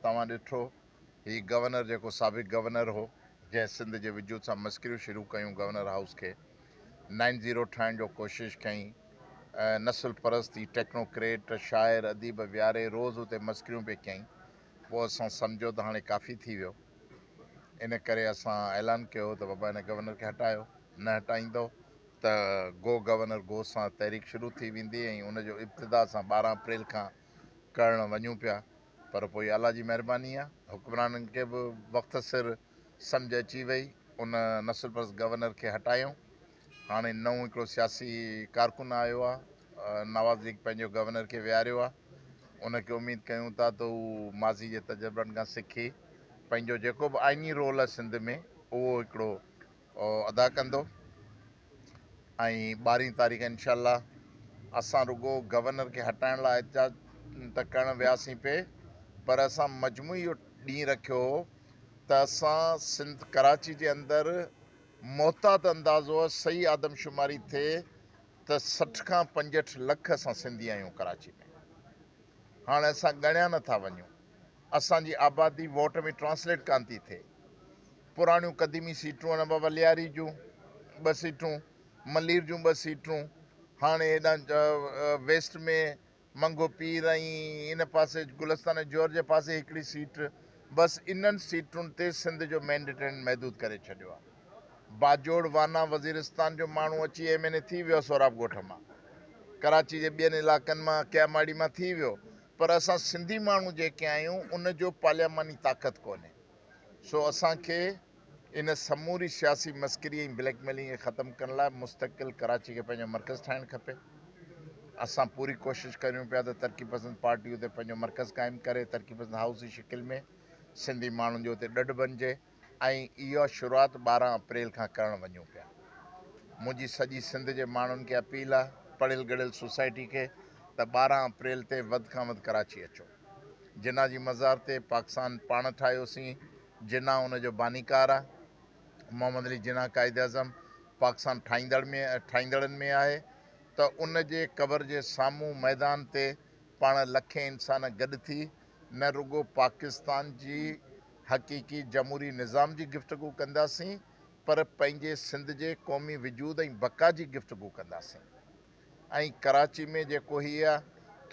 توهان ڏٺو هي گورنر جيڪو سابق گورنر هو جنهن سنڌ جي وجود سان مسڪريون شروع ڪيون گورنر هائوس کي نائن زيرو ٺاهڻ جو ڪوشش ڪيائين نسل پرست هي ٽيڪنوڪريٽ شاعر اديب ويهاري روز اتي مسڪريون پئي ڪيائين پوء اسان سمجهيو ته هاڻي ڪافي ٿي ويو ان ڪري اسان اعلان ڪيو ته بابا هن گورنر کي هٽايو نه هٽائيندو ته گو گورنر گو سان تحريڪ شروع ٿي ويندي ۽ ان جو ابتدا اسان 12 اپريل کان ڪرڻ وڃون پيا پر پوء الله جي مهرباني آ حڪمرانن کي به وقت سر سمجهه اچي وئي ان نسل پرست گورنر کي هٽايائون هاڻي نئون هڪڙو سياسي ڪارڪن آيو آ نواز ليگ پنهنجو گورنر کي ويهاريو آ ان کي اميد ڪيون ٿا ته هو ماضي جي تجربن کان سکي پنهنجو جيڪو به آئيني رول آ سنڌ ۾ اهو هڪڙو ادا ڪندو ۽ ٻارهين تاريخ انشاء الله اسان رڳو گورنر کي هٽائڻ لاء احتجاج ته ڪرڻ وياسين پئي پر اسان مجموعي اهو ڏينهن رکيو هو ته اسان سنڌ ڪراچي جي اندر محتاط اندازو صحيح آدمشماري ٿئي ته 60 کان 65 لک اسان سنڌي آهيون ڪراچي ۾ هاڻي اسان ڳڻيا نٿا وڃون اسان جي آبادي ووٽ ۾ ٽرانسليٽ ڪانه ٿي ٿئي. پراڻيون قديمي سيٽون آهن بابا لياري جون ٻه سيٽون، ملير جون ٻه سيٽون، هاڻي هيڏانهن ويسٽ ۾ منگهو پير ۽ ان پاسي گلستان جوهر جي پاسي هڪڙي سيٽ، بس انهن سيٽن تي سنڌ جو مينڊيٽ هنن محدود ڪري ڇڏيو آهي. باجوڙ، وانا، وزيرستان جو ماڻهو اچي ايم اين اي ٿي ويو آهي سهراب ڳوٺ مان، ڪراچي جي ٻين علائقن مان ڪياماڙي مان ٿي ويو، پر اسان سنڌي ماڻهو جيڪي آهيون ان جو پارلياماني طاقت ڪونهي سو اسان کي ان سموري سياسي مسڪري ۽ بليڪ ميلنگ کي ختم ڪرڻ لاء مستقل ڪراچي کي پنهنجو مرڪز ٺاهڻ کپي. اسان پوري ڪوشش ڪريون پيا ته ترقي پسند پارٽي اتي پنهنجو مرڪز قائم ڪري ترقي پسند هائوس جي شڪل ۾ سنڌي ماڻهن جو اتي ڏڍ بنجي. ۽ اها شروعات 12 اپريل کان ڪرڻ وڃون پيا. منهنجي سڄي سنڌ جي ماڻهن کي اپيل آ، پڙهيل ڳڙهيل سوسائٽي کي ته 12 اپريل تي وڌ کان وڌ ڪراچي اچو. جناح جي مزار تي پاڪسان پاڻ ٺاهيوسين، جناح ان جو بانيڪار آ. محمد علي جناح قائداعظم پاڪسان ٺاهيندڙ ۾ ٺاهيندڙن ۾ آهي ته ان جي قبر جي سامهون ميدان تي پاڻ لکين انسان گڏ ٿي نه رڳو پاڪستان جي حقيقي جمهوري نظام جي گفتگو ڪنداسين پر پنهنجي سنڌ جي قومي وجود ۽ بقا جي گفتگو ڪنداسين ۽ ڪراچي ۾ جيڪو هي آ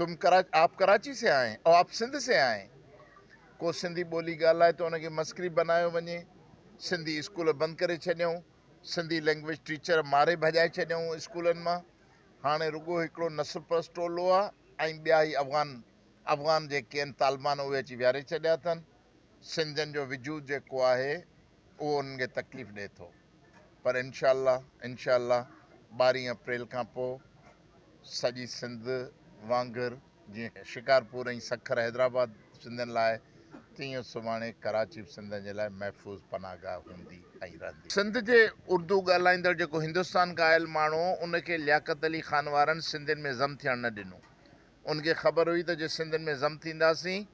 تم ڪرا آپ ڪراچي سي آئي او آپ سنڌ سي آئي ڪو سنڌي ٻولي ڳالهائي ته ان کي مسڪري بنايو وڃي سنڌي اسڪول بند ڪري ڇڏيائون سنڌي لينگويج ٽيچر ماري ڀڄائي ڇڏيائون اسڪولن مان هاڻي رڳو هڪڙو نسل پرست ٽولو آ ۽ ٻيا هي افغان افغان جيڪي آهن طالبان اهي اچي ويهاري ڇڏيا اٿن. سنڌين جو وجود جيڪو آهي اهو انهن کي تڪليف ڏئي ٿو پر انشاء الله انشاء الله ٻارهين اپريل کان پوء سڄي سنڌ وانگر جيئن شڪارپور ۽ سکر حيدرآباد سنڌين لاء تيئن سڀاڻي ڪراچي به سنڌين جي لاء محفوظ پناهگاهه هوندي ۽ رهندي. سنڌ جي اردو ڳالهائيندڙ جيڪو هندستان کان آيل ماڻهو هو ان کي لياقت علي خان وارن سنڌين ۾ ضم ٿيڻ نه ڏنو. ان کي خبر هئي ته جي سنڌين ۾ ضم ٿينداسين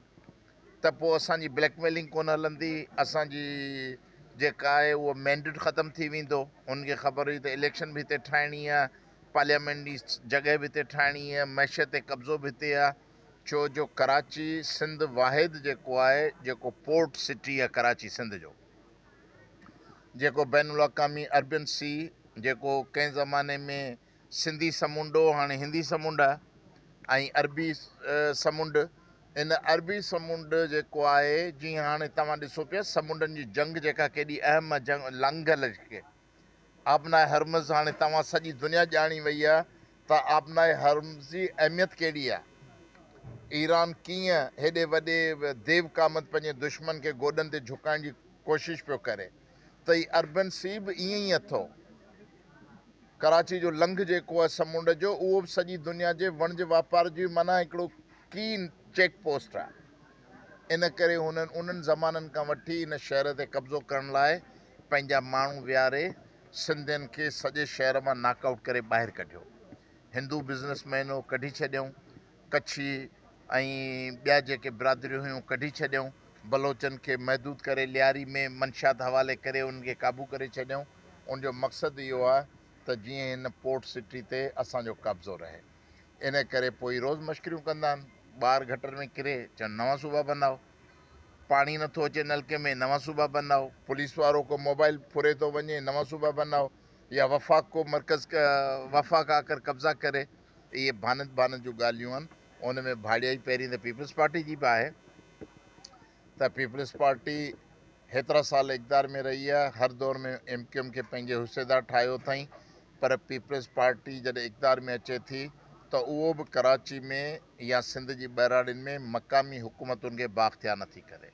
ته پوء اسان جي بليڪ ميلنگ ڪونه هلندي، اسان جي جيڪا آهي اهو مينڊيٽ ختم ٿي ويندو. ان کي خبر هئي ته اليڪشن به هتي ٺاهڻي آهي، پارليامينٽ جي جڳهه به هتي ٺاهڻي آهي، معيشت تي قبضو به هتي آهي، ڇو جو ڪراچي سنڌ واحد جيڪو آهي جيڪو پورٽ سٽي آهي ڪراچي سنڌ جو جيڪو بين الاقوامي اربين سي جيڪو ڪنهن زماني ۾ سنڌي سمنڊ هو هاڻي هندي سمنڊ آهي ۽ عربي سمنڊ ان عربي سمنڊ جيڪو آهي جيئن هاڻي توهان ڏسو پيا سمنڊن جي جنگ جيڪا ڪيڏي اهم آهي جنگ لنگهه جيڪي آبناء هرمز هاڻي توهان سڄي دنيا ڄاڻي وئي آهي ته آبناء هرمز جي اهميت ڪهڙي آهي ايران ڪيئن هيڏي وڏي ديو قامت پنهنجي دشمن کي گوڏن تي جهڪائڻ جي ڪوشش پيو ڪري ته هي اربن سي به ائين ئي اٿو ڪراچي جو لنگهه جيڪو آهي سمنڊ جو اهو به سڄي دنيا جي وڻج واپار جي معنيٰ هڪڙو ڪي چيڪ پوسٽ آهي. ان ڪري هنن انهن زمانن کان وٺي ان شهر تي قبضو ڪرڻ لاء پنهنجا ماڻهو ويهاري سنڌين کي سڄي شهر مان ناڪ آئوٽ ڪري ٻاهر ڪڍيو. هندو بزنس مين هو ڪڍي ڇڏيائون. ڪڇي ۽ ٻيا جيڪي برادريون هيون ڪڍي ڇڏيائون. بلوچن کي محدود ڪري لياري ۾ منشيات حوالي ڪري انهن کي قابو ڪري ڇڏيائون. ان جو مقصد اهو آهي ته جيئن هن پورٽ سٽي تي اسان جو قبضو رهي. ان ڪري پوء هي روز مشڪريون ڪندا آهن. ٻار گٽر ۾ ڪري چون نوان صوبا بناؤ. پاڻي نٿو اچي نلڪي ۾ نوان صوبا بناؤ، پوليس وارو ڪو موبائل ڦري ٿو وڃي نوان صوبا بناؤ يا وفاق ڪو مرڪز وفاق آڪر قبضا ڪري. اهي ڀانت ڀانت جون ڳالهيون آهن. ان ۾ ڀاڙيائي پهرين ته پيپلز پارٽي جي به آهي ته پيپلز پارٽي هيترا سال اقتدار ۾ رهي آهي، هر دور ۾ ايم ڪيو ايم کي پنهنجي حصيدار ٺاهيو اٿائين، پر پيپلز پارٽي جڏهن اقتدار ۾ اچي ٿي ته اهو به ڪراچي ۾ يا سنڌ جي ٻهراڙين ۾ مقامي حڪومتن کي بااختيار نٿي ڪري.